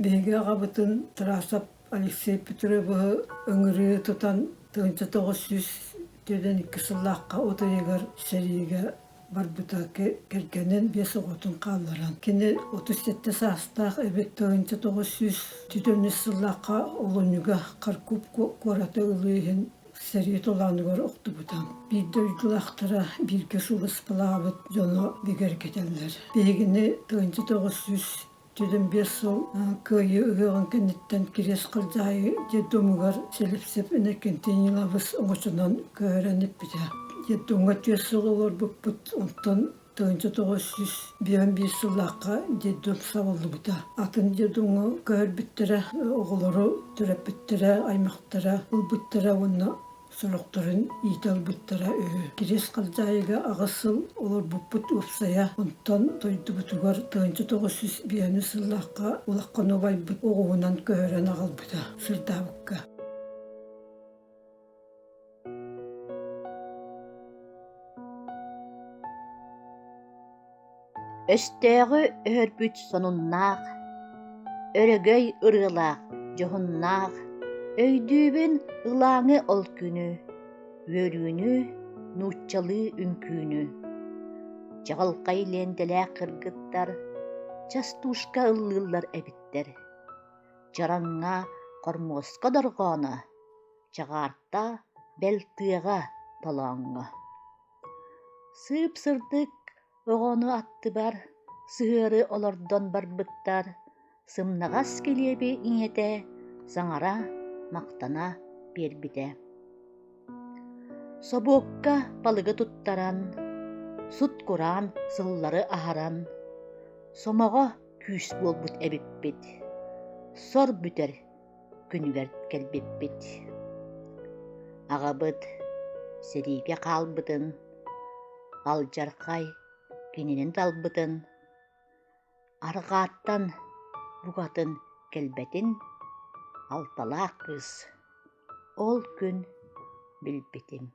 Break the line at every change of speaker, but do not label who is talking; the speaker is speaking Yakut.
Биһиги аҕабытын Тарасов Алексей Петровиһы ыҥырыы тутан 1942 сыллаахха от ыйыгар сэриигэ барбыта кэргэнин биэс оҕотун хаалларан. Кини 37 саастаах эбит 1943 сыллаахха олунньуга Харков куораты ылыы иһин сэрии толоонугар охтубута. Биир дойдулаахтара бииргэ сулууспалаабыт дьоно бигэргэтэллэр. Биһигини 1945 сыл Кыайыы ыһыаҕын кэнниттэн Кириэс Халдьаайы детдомугар Силипсев Иннокентий Нилович оҥочонон көһөрөн иппитэ. Детдомҥа түөрт сыл олорбуппут, онтон 1951 сыллаахха детдом сабыллыбыта. Атын детдомҥа көһөрбүттэрэ, оҕолору төрөппүттэрэ, аймахтара ылбыттара уонна сорохторун иитэ ылбыттара үһү. Кириэс Халдьаайыга аҕыс сыл олорбуппут уопсайа. Онтон дойдубутугар 1905 сыллаахха улахан убайбыт оҕуһунан көһөрөн аҕалбыта сырдаабыкка.
Өстөөҕү өһөрбүт сонуннаах, өрөгөй ырыалаах, дьоһуннаах, өйдүүбүн ылааҥы ол күнү, үөрүүнү, нууччалыы үҥкүүнү. Чаҕылхай лиэнтэлээх кыргыттар частушка ыллыыллар эбиттэр. Чараҥҥа хормуоска дорҕооно, чаҕаарта бэл тыаҕа толооҥҥо. Сыып-сырдык оҕону аттыбар сыһыары олордон барбыттар, сымнаҕас килиэби ийэтэ саҥара, махтана биэрбитэ. Собуокка балыгы туттаран, сут-кураан сыллары аһаран, сомоҕо күүс буолбут эбиппит. Сор бүтэр күнүгэр кэлбиппит. Аҕабыт сэриигэ хаалбытын, алдьархай кинини талбытын, арҕааттан букатын кэлбэтин алталаах кыыс ол күн билбитим.